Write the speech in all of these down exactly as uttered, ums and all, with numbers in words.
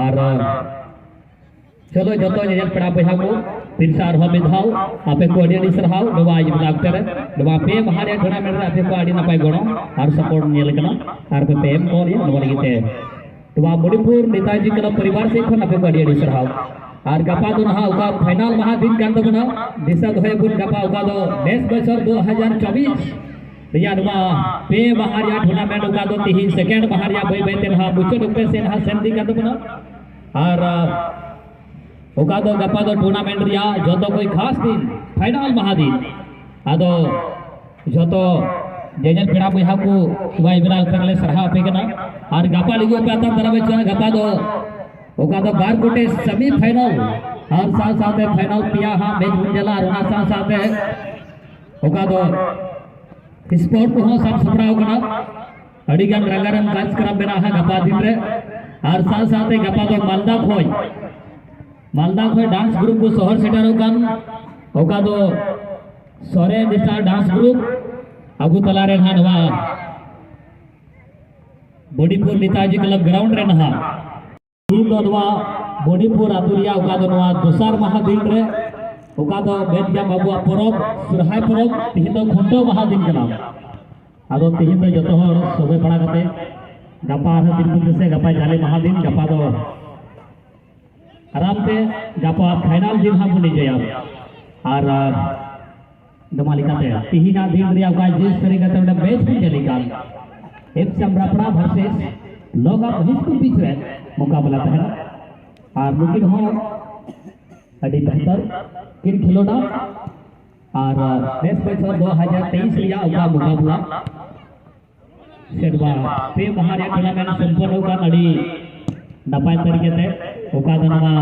ᱟᱨ ᱪᱚᱞᱚ ᱡᱚᱛᱚ ᱧᱮᱧᱮᱞ ᱯᱮᱲᱟ ᱵᱚᱭᱦᱟ ᱠᱚ, ᱯᱷᱤᱨ ᱥᱮ ᱟᱨᱦᱚᱸ ᱢᱤᱫ ᱫᱷᱟᱣ ᱟᱯᱮ ᱠᱚ ᱟᱹᱰᱤ ᱟᱹᱰᱤ ᱥᱟᱨᱦᱟᱣ ᱱᱚᱣᱟ ᱤᱭᱩᱛᱷ ᱚᱠᱛᱮ ᱨᱮ, ᱱᱚᱣᱟ ᱯᱮ ᱢᱟᱦᱟ ᱨᱮᱭᱟᱜ ᱴᱩᱨᱱᱟᱢᱮᱱᱴ ᱨᱮ ᱟᱯᱮ ᱠᱚ ᱟᱹᱰᱤ ᱱᱟᱯᱟᱭ ᱜᱚᱲᱚ ᱟᱨ ᱥᱟᱯᱳᱨᱴ ᱧᱮᱞ ᱠᱟᱱᱟ ᱟᱨ ᱯᱮ ᱯᱮ ᱮᱢ ᱠᱟᱣ ᱞᱮᱭᱟ ᱱᱚᱣᱟ ᱞᱟᱹᱜᱤᱫ ᱛᱮ᱾ ᱱᱚᱣᱟ ᱢᱚᱬᱤᱯᱩᱨ ᱱᱮᱛᱟᱡᱤ ᱠᱞᱟᱵᱽ ᱯᱚᱨᱤᱵᱟᱨ ᱥᱮᱫ ᱠᱷᱚᱱ ᱟᱯᱮ ᱠᱚ ᱟᱹᱰᱤ ᱟᱹᱰᱤ ᱥᱟᱨᱦᱟᱣ᱾ ᱟᱨ ᱜᱟᱯᱟ ᱫᱚ ᱱᱟᱦᱟᱜ ᱚᱠᱟ ᱯᱷᱟᱭᱱᱟᱞ ᱢᱟᱦᱟ ᱫᱤᱱ ᱠᱟᱱ ᱛᱟᱵᱚᱱᱟ, ᱫᱤᱥᱟᱹ ᱫᱚᱦᱚᱭᱟᱵᱚᱱ ᱜᱟᱯᱟ ᱚᱠᱟ ᱫᱚ ᱵᱮᱥ ᱵᱚᱪᱷᱚᱨ ᱫᱩ ᱦᱟᱡᱟᱨ ᱪᱚᱵᱵᱤᱥ ᱨᱮᱭᱟᱜ ᱱᱚᱣᱟ ᱯᱮ ᱢᱟᱦᱟ ᱨᱮᱭᱟᱜ ᱴᱩᱨᱱᱟᱢᱮᱱᱴ ᱚᱠᱟ ᱫᱚ ᱛᱤᱦᱤᱧ ᱥᱮᱠᱮᱱᱰ ᱢᱟᱦᱟ ᱨᱮᱭᱟᱜ ᱵᱟᱹᱭ ᱵᱟᱹᱭ ᱛᱮ ᱱᱟᱦᱟᱜ ᱢᱩᱪᱟᱹᱫ ᱚᱠᱛᱮ ᱥᱮ ᱱᱟᱦᱟᱜ ᱥᱮᱱ ᱤᱫᱤ ᱠᱟᱱ ᱛᱟᱵᱚᱱᱟ᱾ ᱟᱨ ᱚᱠᱟ ᱫᱚ ᱜᱟᱯᱟ ᱫᱚ ᱴᱩᱨᱱᱟᱢᱮᱱᱴ ᱨᱮᱭᱟᱜ ᱡᱚᱛᱚ ᱠᱷᱚᱱ ᱠᱷᱟᱥ ᱫᱤᱱ, ᱯᱷᱟᱭᱱᱟᱞ ᱢᱟᱦᱟ ᱫᱤᱱ᱾ ᱟᱫᱚ ᱡᱚᱛᱚ ᱧᱮᱧᱮᱞ ᱯᱮᱲᱟ ᱵᱚᱭᱦᱟ ᱠᱚ ᱱᱚᱣᱟ ᱮᱵᱮᱨᱟ ᱟᱠᱷᱲᱟ ᱨᱮᱞᱮ ᱥᱟᱨᱦᱟᱣ ᱟᱯᱮ ᱠᱟᱱᱟ᱾ ᱟᱨ ᱜᱟᱯᱟ ᱞᱟᱹᱜᱤᱫ ᱯᱮ ᱟᱛᱟᱝ ᱫᱟᱨᱟᱢ ᱦᱚᱪᱚᱣᱟ᱾ ᱜᱟᱯᱟ ᱫᱚ ᱚᱠᱟ ᱫᱚ ᱵᱟᱨ ᱜᱚᱴᱮᱡ ᱥᱮᱢᱤ ᱯᱷᱟᱭᱱᱟᱞ ᱟᱨ ᱥᱟᱶ ᱥᱟᱶᱛᱮ ᱯᱷᱟᱭᱱᱟᱞ ᱯᱮᱭᱟ ᱦᱟᱸᱜ ᱢᱮᱪ ᱵᱚᱱ ᱧᱮᱞᱟ᱾ ᱟᱨ ᱚᱱᱟ ᱥᱟᱶ ᱥᱟᱶᱛᱮ ᱚᱠᱟ ᱫᱚ ᱥᱯᱳᱨᱴ ᱠᱚᱦᱚᱸ ᱥᱟᱵ ᱥᱟᱯᱲᱟᱣ ᱠᱟᱱᱟ᱾ ᱟᱹᱰᱤ ᱜᱟᱱ ᱨᱟᱸᱜᱟᱨᱟᱢ ᱠᱟᱨᱡᱚᱠᱨᱚᱢ ᱢᱮᱱᱟᱜᱼᱟ ᱦᱟᱸᱜ ᱜᱟᱯᱟ ᱫᱤᱱ ᱨᱮ᱾ ᱟᱨ ᱥᱟᱶ ᱥᱟᱶᱛᱮ ᱜᱟᱯᱟ ᱫᱚ ᱢᱟᱞᱫᱟ ᱠᱷᱚᱱ, ᱢᱟᱞᱫᱟ ᱠᱷᱚᱱ ᱰᱟᱱᱥ ᱜᱨᱩᱯ ᱠᱚ ᱥᱚᱦᱚᱨ ᱥᱮᱴᱮᱨᱚᱜ ᱠᱟᱱ, ᱚᱠᱟ ᱫᱚ ᱥᱚᱨᱮᱱ ᱥᱴᱟᱨ ᱰᱟᱱᱥ ᱜᱨᱩᱯ ᱟᱵᱚ ᱛᱟᱞᱟᱨᱮ ᱱᱟᱦᱟᱜ ᱱᱚᱣᱟ ᱵᱚᱰᱤᱯᱩᱨ ᱱᱮᱛᱟᱡᱤ ᱠᱞᱟᱵᱽ ᱜᱨᱟᱣᱩᱱᱰ ᱨᱮ ᱱᱟᱦᱟᱜ ᱛᱤᱦᱤᱧ ᱫᱚ ᱱᱚᱣᱟ ᱵᱚᱰᱤᱯᱩᱨ ᱟᱹᱛᱩ ᱨᱮᱭᱟᱜ ᱚᱠᱟ ᱫᱚ ᱱᱚᱣᱟ ᱫᱚᱥᱟᱨ ᱢᱟᱦᱟ ᱫᱤᱱ ᱨᱮ ᱚᱠᱟ ᱫᱚ ᱢᱮᱱ ᱜᱮᱭᱟᱢ ᱟᱵᱚᱣᱟᱜ ᱯᱚᱨᱚᱵᱽ, ᱥᱚᱨᱦᱟᱭ ᱯᱚᱨᱚᱵᱽ, ᱛᱤᱦᱤᱧ ᱫᱚ ᱠᱷᱩᱱᱴᱟᱹᱣ ᱢᱟᱦᱟ ᱫᱤᱱ ᱠᱟᱱᱟ᱾ ᱟᱫᱚ ᱛᱤᱦᱤᱧ ᱫᱚ ᱡᱚᱛᱚ ᱦᱚᱲ ᱥᱚᱜᱮ ᱵᱟᱲᱟ ᱠᱟᱛᱮ ᱜᱟᱯᱟ ᱟᱨᱦᱚᱸ ᱫᱤᱱ ᱵᱚᱱ ᱫᱤᱥᱟᱹᱭᱟ, ᱜᱟᱯᱟ ᱡᱟᱞᱮ ᱢᱟᱦᱟ ᱫᱤᱱ, ᱜᱟᱯᱟ ᱫᱚ ᱟᱨᱟᱢ ᱛᱮ ᱜᱟᱯᱟ ᱯᱷᱟᱭᱱᱟᱞ ᱫᱤᱱ ᱦᱟᱸᱜ ᱵᱚᱱ ᱤᱭᱟᱹᱭᱟ᱾ ᱟᱨ ᱱᱚᱣᱟ ᱞᱮᱠᱟᱛᱮ ᱛᱤᱦᱤᱧᱟᱜ ᱫᱤᱱ ᱨᱮᱭᱟᱜ ᱚᱠᱟ ᱡᱮ ᱥᱟᱹᱨᱤ ᱠᱟᱛᱮ ᱚᱸᱰᱮ ᱢᱮᱪ ᱦᱩᱭ ᱡᱟᱹᱱᱤᱡ ᱠᱟᱱ ᱮᱯ ᱥᱟᱢᱨᱟᱯᱲᱟ ᱵᱷᱟᱨᱥᱮᱥ ᱞᱚᱜᱟ ᱢᱚᱦᱤᱥᱯᱩᱨ ᱵᱤᱪ ᱨᱮ ᱢᱩᱠᱟᱵᱞᱟ ᱛᱟᱦᱮᱱᱟ᱾ ᱟᱨ ᱱᱩᱠᱤᱱ ᱦᱚᱸ ᱟᱹᱰᱤ ᱵᱮᱦᱛᱚᱨ ᱠᱤᱱ ᱠᱷᱮᱞᱳᱰᱟ᱾ ᱟᱨ ᱱᱮᱥ ᱵᱚᱪᱷᱚᱨ ᱫᱩ ᱦᱟᱡᱟᱨ ᱛᱮᱭᱤᱥ ᱨᱮᱭᱟᱜ ᱚᱠᱟ ᱢᱩᱠᱟᱵᱞᱟ ᱥᱮ ᱱᱚᱣᱟ ᱯᱮ ᱢᱟᱦᱟ ᱨᱮᱭᱟᱜ ᱴᱩᱨᱱᱟᱢᱮᱱᱴ ᱥᱚᱢᱯᱚᱱᱱᱚ ᱠᱟᱱ ᱟᱹᱰᱤ ᱱᱟᱯᱟᱭ ᱛᱟᱹᱨᱤᱠᱟᱛᱮ ᱚᱠᱟ ᱫᱚ ᱱᱚᱣᱟ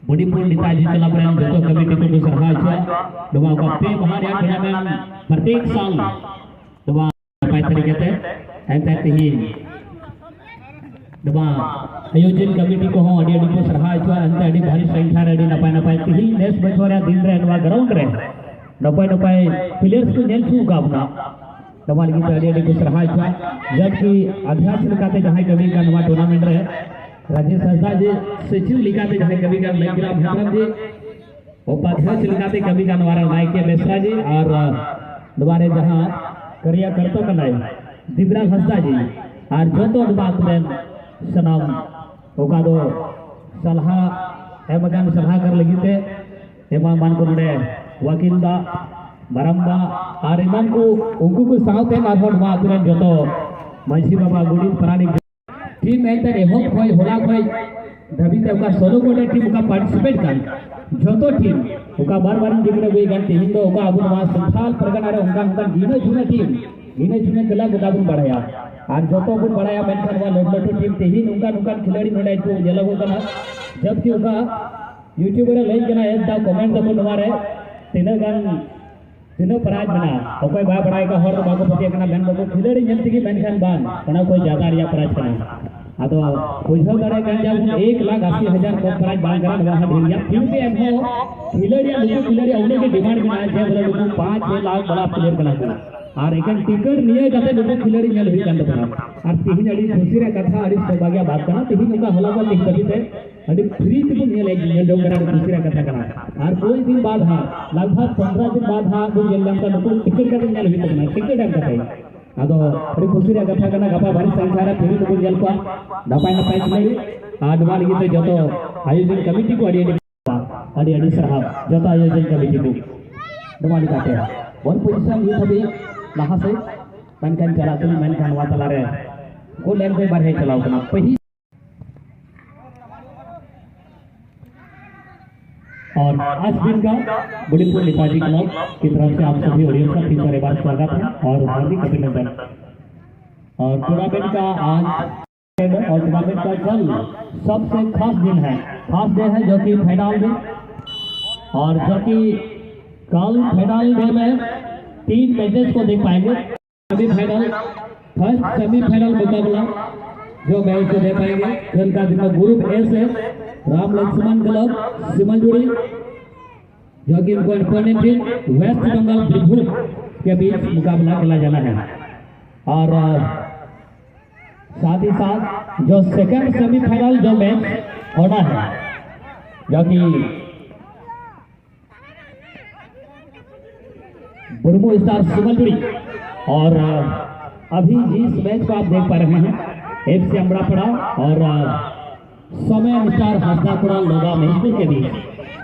ᱵᱚᱰᱤᱯᱩᱨ ᱱᱮᱛᱟᱡᱤ ᱠᱞᱟᱵᱽ ᱨᱮᱱ ᱡᱚᱛᱚ ᱠᱚᱢᱤᱴᱤ ᱠᱚᱠᱚ ᱥᱟᱨᱦᱟᱣ ᱦᱚᱪᱚᱣᱟ᱾ ᱱᱚᱣᱟ ᱚᱠᱟ ᱯᱮ ᱢᱟᱦᱟ ᱨᱮᱭᱟᱜ ᱴᱩᱨᱱᱟᱢᱮᱱᱴ ᱯᱨᱚᱛᱮᱠ ᱥᱟᱞ ᱱᱚᱣᱟ ᱱᱟᱯᱟᱭ ᱛᱟᱹᱨᱤᱠᱟᱛᱮ ᱮᱱᱛᱮ ᱛᱤᱦᱤᱧ ᱱᱚᱣᱟ ᱟᱭᱳᱡᱤᱛ ᱠᱚᱢᱤᱴᱤ ᱠᱚᱦᱚᱸ ᱟᱹᱰᱤ ᱟᱹᱰᱤ ᱠᱚ ᱥᱟᱨᱦᱟᱣ ᱦᱚᱪᱚᱣᱟ᱾ ᱮᱱᱛᱮ ᱟᱹᱰᱤ ᱵᱷᱟᱨᱤ ᱥᱚᱝᱠᱷᱟ ᱨᱮ ᱟᱹᱰᱤ ᱱᱟᱯᱟᱭ ᱱᱟᱯᱟᱭ ᱛᱤᱦᱤᱧ ᱱᱮᱥ ᱵᱚᱪᱷᱚᱨ ᱨᱮᱭᱟᱜ ᱫᱤᱱ ᱨᱮ ᱱᱚᱣᱟ ᱜᱨᱟᱣᱩᱱᱰ ᱨᱮ ᱱᱟᱯᱟᱭ ᱱᱟᱯᱟᱭ ᱯᱞᱮᱭᱟᱨᱥ ᱠᱚ ᱧᱮᱞ ᱦᱚᱪᱚ ᱟᱠᱟᱫ ᱵᱚᱱᱟ᱾ ᱱᱚᱣᱟ ᱞᱟᱹᱜᱤᱫ ᱛᱮ ᱟᱹᱰᱤ ᱟᱹᱰᱤ ᱠᱚ ᱥᱟᱨᱦᱟᱣ ᱦᱚᱪᱚᱣᱟ᱾ ᱡᱟᱵᱠᱤ ᱟᱵᱷᱭᱟᱥ ᱞᱮᱠᱟᱛᱮ ᱡᱟᱦᱟᱸᱭ ᱠᱟᱹᱢᱤ ᱠᱟᱱ ᱱᱚᱣᱟ ᱴᱩᱨᱱᱟᱢᱮᱱᱴ ᱨᱮ ᱨᱟᱡᱮᱥ ᱦᱟᱸᱥᱫᱟ ᱡᱤ ᱥᱚᱪᱤᱵᱽ ᱞᱮᱠᱟᱛᱮ ᱡᱟᱦᱟᱸᱭ ᱠᱟᱹᱢᱤ ᱠᱟᱱ ᱞᱟᱹᱭ ᱠᱮᱫᱟ ᱦᱮᱢᱵᱨᱚᱢ ᱡᱤ, ᱩᱯᱟᱫᱷᱭᱚᱠᱥ ᱞᱮᱠᱟᱛᱮ ᱠᱟᱹᱢᱤ ᱠᱟᱱ ᱱᱚᱣᱟ ᱨᱮ ᱱᱟᱭᱠᱮ ᱵᱮᱥᱨᱟ ᱡᱤ, ᱟᱨ ᱱᱚᱣᱟ ᱨᱮ ᱡᱟᱦᱟᱸ ᱠᱟᱹᱨᱤᱭᱟ ᱠᱟᱨᱛᱚ ᱠᱟᱱᱟᱭ ᱫᱤᱵᱽᱨᱟᱞ ᱦᱟᱸᱥᱫᱟ ᱡᱤ, ᱟᱨ ᱡᱚᱛᱚ ᱱᱚᱣᱟ ᱟᱹᱛᱩ ᱨᱮᱱ ᱥᱟᱱᱟᱢ ᱚᱠᱟ ᱫᱚ ᱥᱟᱞᱦᱟ ᱮᱢ ᱟᱠᱟᱱ ᱥᱟᱞᱦᱟᱠᱟᱨ ᱞᱟᱹᱜᱤᱫ ᱛᱮ ᱮᱢᱟᱱ ᱮᱢᱟᱱ ᱠᱚ ᱱᱚᱰᱮ ᱣᱟᱹᱠᱤᱞ ᱫᱟ, ᱢᱟᱨᱟᱝᱵᱟ ᱟᱨ ᱮᱢᱟᱱ ᱠᱚ, ᱩᱱᱠᱩ ᱠᱚ ᱥᱟᱶᱛᱮ ᱟᱨᱦᱚᱸ ᱱᱚᱣᱟ ᱟᱹᱛᱩ ᱨᱮᱱ ᱡᱚᱛᱚ ᱢᱟᱹᱡᱷᱤ ᱵᱟᱵᱟ, ᱜᱚᱰᱮᱛ, ᱯᱟᱨᱟᱱᱤᱠ, ᱴᱤᱢ ᱮᱱᱛᱮ ᱮᱦᱚᱵ ᱠᱷᱚᱱ ᱦᱚᱞᱟ ᱠᱷᱚᱱ ᱫᱷᱟᱹᱵᱤᱡ ᱛᱮ ᱚᱠᱟ ᱥᱳᱞᱳ ᱜᱚᱴᱮᱡ ᱴᱤᱢ ᱚᱠᱟ ᱯᱟᱨᱴᱤᱥᱤᱯᱮᱴ ᱠᱟᱱ, ᱡᱚᱛᱚ ᱴᱤᱢ ᱚᱠᱟ ᱵᱟᱨ ᱵᱟᱨᱤᱧ ᱡᱤᱢᱟᱹ ᱟᱹᱜᱩᱭ ᱠᱟᱱ, ᱛᱮᱦᱮᱧ ᱫᱚ ᱚᱠᱟ ᱟᱵᱚ ᱱᱚᱣᱟ ᱥᱟᱱᱛᱷᱟᱞ ᱯᱟᱨᱜᱟᱱᱟ ᱨᱮ ᱚᱱᱠᱟᱱ ᱚᱱᱠᱟᱱ ᱜᱤᱱᱟᱹ ᱪᱩᱱᱟᱹ ᱴᱤᱢ, ᱜᱤᱱᱟᱹ ᱪᱩᱱᱟᱹ ᱠᱞᱟᱵᱽ ᱚᱠᱟ ᱵᱚᱱ ᱵᱟᱲᱟᱭᱟ, ᱟᱨ ᱡᱚᱛᱚ ᱵᱚᱱ ᱵᱟᱲᱟᱭᱟ, ᱢᱮᱱᱠᱷᱟᱱ ᱱᱚᱣᱟ ᱞᱟᱹᱴᱩ ᱞᱟᱹᱴᱩ ᱴᱤᱢ ᱛᱮᱦᱮᱧ ᱚᱱᱠᱟᱱ ᱚᱱᱠᱟᱱ ᱠᱷᱤᱞᱟᱲᱤ ᱱᱚᱰᱮ ᱠᱚ ᱧᱮᱞᱚᱜᱚᱜ ᱠᱟᱱᱟ, ᱡᱚᱵᱠᱤ ᱚᱠᱟ ᱭᱩᱴᱩᱵᱽ ᱨᱮ ᱞᱟᱹᱭ ᱠᱟᱱᱟ, ᱮᱠ ᱫᱷᱟᱣ ᱠᱚᱢᱮᱱᱴ ᱫᱟᱠᱚ ᱱᱚᱣᱟ ᱨᱮ ᱛᱤᱱᱟᱹᱜ ᱜᱟᱱ ᱛᱤᱱᱟᱹᱜ ᱯᱨᱟᱭᱤᱡᱽ ᱢᱮᱱᱟᱜᱼᱟ? ᱚᱠᱚᱭ ᱵᱟᱭ ᱵᱟᱲᱟᱭ ᱠᱟᱜ ᱦᱚᱲ ᱫᱚ ᱵᱟᱠᱚ ᱯᱟᱹᱛᱭᱟᱹᱜ ᱠᱟᱱᱟ, ᱢᱮᱱ ᱫᱚᱠᱚ ᱠᱷᱤᱞᱟᱹᱲᱤ ᱧᱮᱞ ᱛᱮᱜᱮ, ᱢᱮᱱᱠᱷᱟᱱ ᱵᱟᱝ, ᱚᱱᱟ ᱠᱷᱚᱱ ᱡᱟᱫᱟ ᱨᱮᱭᱟᱜ ᱯᱨᱟᱭᱤᱡᱽ ᱠᱟᱱᱟ᱾ ᱟᱫᱚ ᱵᱩᱡᱷᱟᱹᱣ ᱫᱟᱲᱮᱭᱟᱜ ᱠᱟᱱ ᱜᱮᱭᱟ ᱵᱚᱱ, ᱮᱠ ᱞᱟᱠᱷ ᱟᱥᱤ ᱦᱟᱡᱟᱨ ᱠᱚᱢ ᱯᱨᱟᱭᱤᱡᱽ ᱵᱟᱝ ᱠᱟᱱᱟ, ᱱᱚᱣᱟ ᱦᱚᱸ ᱰᱷᱮᱨ ᱜᱮᱭᱟ᱾ ᱯᱷᱤᱨ ᱵᱷᱤ ᱮᱱᱦᱚᱸ ᱠᱷᱤᱞᱟᱹᱲᱤᱭᱟᱜ, ᱱᱩᱠᱩ ᱠᱷᱤᱞᱟᱹᱲᱤᱭᱟᱜ ᱩᱱᱟᱹᱜ ᱜᱮ ᱰᱤᱢᱟᱱᱰ ᱢᱮᱱᱟᱜᱼᱟ ᱡᱮ ᱵᱚᱞᱮ ᱱᱩᱠᱩ ᱯᱟᱸᱪ ᱪᱷᱚᱭ ᱞᱟᱠᱷ ᱵᱟᱞᱟ ᱯᱞᱮᱭᱟᱨ ᱠᱟᱱᱟ ᱠᱚ, ᱟᱨ ᱮᱠᱮᱱ ᱴᱤᱠᱤᱴ ᱱᱤᱭᱟᱹ ᱠᱟᱛᱮ ᱱᱩᱠᱩ ᱠᱷᱤᱞᱟᱹᱲᱤ ᱧᱮᱞ ᱦᱩᱭᱩᱜ ᱠᱟᱱ ᱛᱟᱵᱚᱱᱟ᱾ ᱟᱨ ᱛᱮᱦᱮᱧ ᱟᱹᱰᱤ ᱠᱩᱥᱤ ᱨᱮᱭᱟᱜ ᱠᱟᱛᱷᱟ, ᱟᱹᱰᱤ ᱥᱚᱵᱷᱟᱜᱭᱟ ᱵᱟᱛ ᱠᱟᱱᱟ, ᱛᱮᱦᱮᱧ ᱚᱱᱠᱟ ᱦᱚᱞᱟ ᱠᱷᱚᱱ ᱛᱮᱦᱮᱧ ᱫᱷᱟᱹᱵᱤᱡ ᱛᱮ ᱟᱹᱰᱤ ᱯᱷᱨᱤ ᱛᱮᱵᱚᱱ ᱧᱮᱞ, ᱧᱮᱞ ᱡᱚᱝ ᱠᱟᱱᱟ, ᱟᱹᱰᱤ ᱠᱩᱥᱤ ᱨᱮᱭᱟᱜ ᱠᱟᱛᱷᱟ ᱠᱟᱱᱟ᱾ ᱟᱨ ᱠᱚᱭᱮᱠ ᱫᱤᱱ ᱵᱟᱫ ᱦᱟᱸᱜ, ᱞᱟᱜᱽ ᱵᱷᱟᱜᱽ ᱯᱚᱱᱨᱚ ᱫᱤᱱ ᱵᱟᱫ ᱦᱟᱸᱜ ᱵᱚᱱ ᱧᱮᱞ ᱧᱟᱢ ᱠᱚᱣᱟ, ᱱᱩᱠᱩ ᱴᱤᱠᱤᱴ ᱠᱟᱛᱮ ᱧᱮᱞ ᱦᱩᱭᱩᱜ ᱛᱟᱵᱚᱱᱟ, ᱴᱤᱠᱤᱴ ᱮᱢ ᱠᱟᱛᱮ᱾ ᱟᱫᱚ ᱟᱹᱰᱤ ᱠᱩᱥᱤ ᱨᱮᱭᱟᱜ ᱠᱟᱛᱷᱟ ᱠᱟᱱᱟ, ᱜᱟᱯᱟ ᱵᱷᱟᱨᱤ ᱥᱚᱝᱠᱷᱟ ᱨᱮ ᱯᱷᱤᱨ ᱛᱮᱵᱚᱱ ᱧᱮᱞ ᱠᱚᱣᱟ ᱱᱟᱯᱟᱭ ᱱᱟᱯᱟᱭ ᱠᱷᱤᱞᱟᱲᱤ᱾ ᱟᱨ ᱱᱚᱣᱟ ᱞᱟᱹᱜᱤᱫ ᱛᱮ ᱡᱚᱛᱚ ᱟᱭᱳᱡᱚᱱ ᱠᱚᱢᱤᱴᱤ ᱠᱚ ᱟᱹᱰᱤ ᱟᱹᱰᱤ, ᱟᱹᱰᱤ ᱟᱹᱰᱤ ᱥᱟᱨᱦᱟᱣ, ᱡᱚᱛᱚ ᱟᱭᱳᱡᱚᱱ ᱠᱚᱢᱤᱴᱤ ᱠᱚ᱾ ᱱᱚᱣᱟ ᱞᱮᱠᱟᱛᱮ ᱵᱚᱞ ᱯᱚᱡᱤᱥᱚᱱ ᱱᱤᱛ ᱦᱟᱹᱵᱤᱡ ᱞᱟᱦᱟ ᱥᱮᱫ, ᱢᱮᱱᱠᱷᱟᱱ ᱪᱟᱞᱟᱜ ᱛᱩᱞᱩᱡ, ᱢᱮᱱᱠᱷᱟᱱ ᱱᱚᱣᱟ ᱛᱟᱞᱟᱨᱮ ᱜᱳᱞ ᱮᱢ ᱠᱷᱚᱱ ᱵᱟᱨᱦᱮ ᱪᱟᱞᱟᱣ ᱠᱟᱱᱟ᱾ ᱯᱟᱹᱦᱤᱞ और आज दिन का बुढ़ीपुर नेपाली क्लब की तरफ से आप सभी ऑडियंस का फिर से एक बार स्वागत है और हार्दिक अभिनंदन। और टूर्नामेंट का आज और टूर्नामेंट का कल सबसे खास दिन है, खास डे है जो कि फाइनल डे, और जो कि कल फाइनल डे में तीन मैचेस को देख पाएंगे। सेमीफाइनल, फर्स्ट सेमीफाइनल मुकाबला जो मैच को दे पाएंगे, कल का दिन का ग्रुप ए से राम लक्ष्मण क्लब सिमलजुड़ी, जो कि उनको opponent team west Bengal Birbhum के बीच मुकाबला खेला जाना है। और अ, साथ ही साथ जो सेकंड सेमीफाइनल जो मैच होना है, जो कि बुरमू स्टार सुमलजुड़ी और अभी जिस मैच को आप देख पा रहे हैं, एफसी अमड़ापड़ा और समय स्टार हंसदाकुड़ा लोगा महेशपुर के बीच,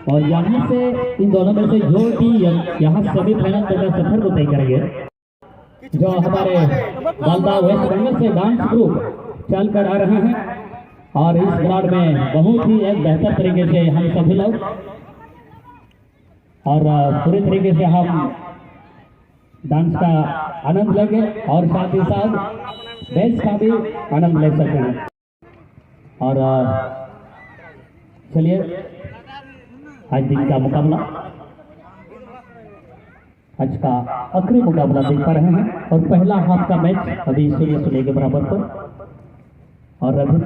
और यहाँ से इन दोनों में से जो टीम यहाँ सेमीफाइनल तक का सफर को तय करेंगे, जो हमारे मालदा वेस्ट बंगाल से डांस ग्रुप चल कर आ रहे हैं और इस ग्राउंड में बहुत ही एक बेहतर तरीके से हम सभी लोग और पूरे तरीके से हम डांस का आनंद लेंगे और साथ ही साथ मैच का भी आनंद ले सकेंगे। और चलिए, आज दिन का मुकाबला, आज का आखिरी मुकाबला देख पा रहे हैं और पहला हाफ का मैच अभी शून्य शून्य के बराबर पर। और अभी